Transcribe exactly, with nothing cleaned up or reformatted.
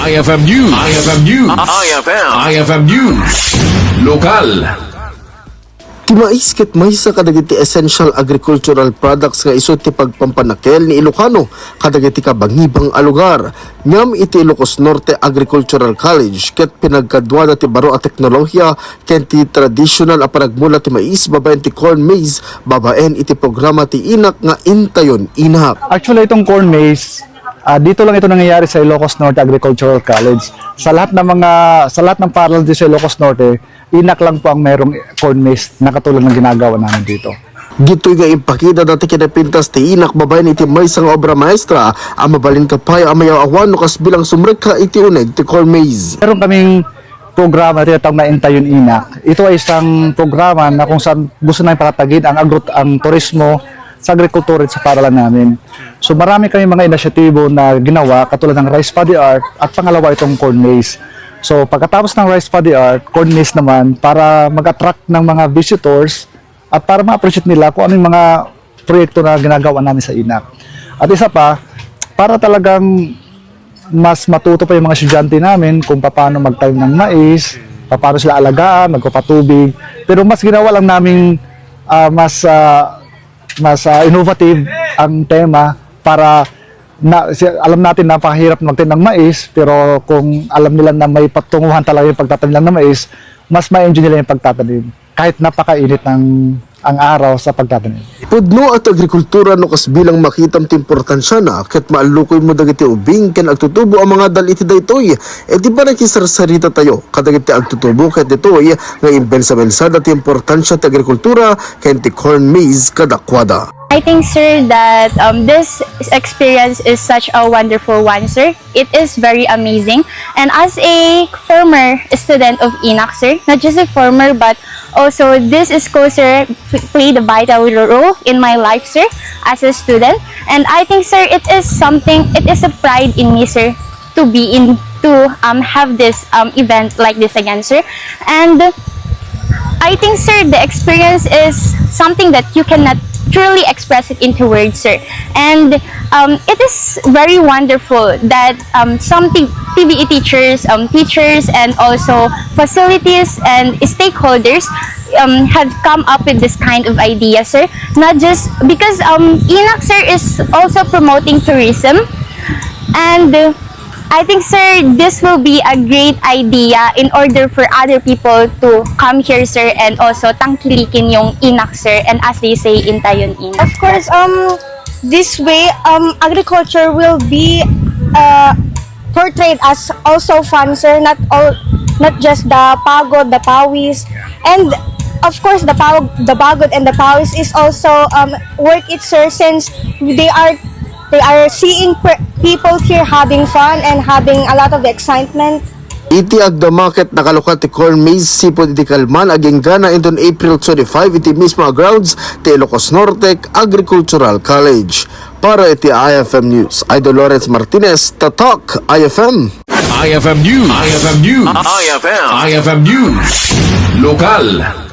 I F M News. I F M News. I F M. I F M News. Lokal. Ti mais ket maysa kadagiti essential agricultural products nga isu ti pagpampanakel ni Ilocano kadagiti kabangibang a lugar. Ngem iti Ilocos Norte Agricultural College ket pinagkaduada ti baro a teknolohiya ken ti tradisyonal a panagmula ti mais babaen ti corn maize babaen iti programa ti INAC nga Intayon Inak. Actually, itong corn maize, ah, dito lang ito nangyayari sa Ilocos Norte Agricultural College. Sa lahat ng mga, sa lahat ng paaralan dito sa Ilocos Norte, INAC lang po ang merong corn maize na katulad ng ginagawa namin dito. Ditoy nga impakita dati kinapintas ti INAC babaen iti maysa nga obra maestra a mabalin ka pay a mayaw-awan no kas bilang sumrekka iti uneg ti corn maize. Meron kaming programa na tinatawag na Intayon Inak. Ito ay isang programa na kung saan gusto namin patatagin ang agro-, ang turismo sa agrikultura sa paaralan namin. So marami kami mga inisyatibo na ginawa katulad ng Rice Paddy Art at pangalawa itong corn maze. So pagkatapos ng Rice Paddy Art, corn maze naman para mag-attract ng mga visitors at para ma-appreciate nila kung ano yung mga proyekto na ginagawa namin sa INAC. At isa pa, para talagang mas matuto pa yung mga estudyante namin kung paano magtanim ng mais, paano sila alagaan, magpapatubig. Pero mas ginawa lang naming, ah, mas, ah, mas, ah, innovative ang tema para na, si, alam natin napakahirap magtanim ng mais, pero kung alam nila na may patunguhan talaga yung pagtatanim lang ng mais, mas ma-enjoy nila yung pagtatanim kahit napakainit ng ang araw sa pagtatanim. Pudno a ti agrikultura no kas bilang makitam ti importansiana ket maallukoymo dagiti ubing ken agtutubo a mangadal iti daytoy. Iti panakisarsarita tayo kadagiti agtutubo ket ditoy nga imbensa-bensada ti importansia ti agrikultura ken ti corn maze kadakuada. I think, sir, that, um, this experience is such a wonderful one, sir. It is very amazing. And as a former student of INAC, sir, not just a former, but also this school, sir, p-, played a vital role in my life, sir, as a student. And I think, sir, it is something, it is a pride in me, sir, to be in, to, um, have this, um, event like this again, sir. And I think, sir, the experience is something that you cannot truly express it into words, sir. And, um, it is very wonderful that, um, some T-, T V E teachers, um, teachers, and also facilities and stakeholders, um, have come up with this kind of idea, sir. Not just because, um, INAC, sir, is also promoting tourism, and, uh, I think, sir, this will be a great idea in order for other people to come here, sir, and also tangkilikin yung INAC, sir, and as they say, Intayon Inak. Of course, um, this way, um, agriculture will be, uh, portrayed as also fun, sir. Not all, not just the pagod, the pawis, and of course, the pag-, the bagod and the pawis is also, um, worth it, sir, since they are They are seeing per-, people here having fun and having a lot of excitement. Iti agdama ket nakalukat ti corn maze sipud iti kalman agingga na inton April twenty-five iti mismo a grounds ti Ilocos Norte Agricultural College. Para iti I F M News, Idol Lawrence Martinez, Tatak I F M. I F M News. I F M News. I F M. I F M News. Lokal.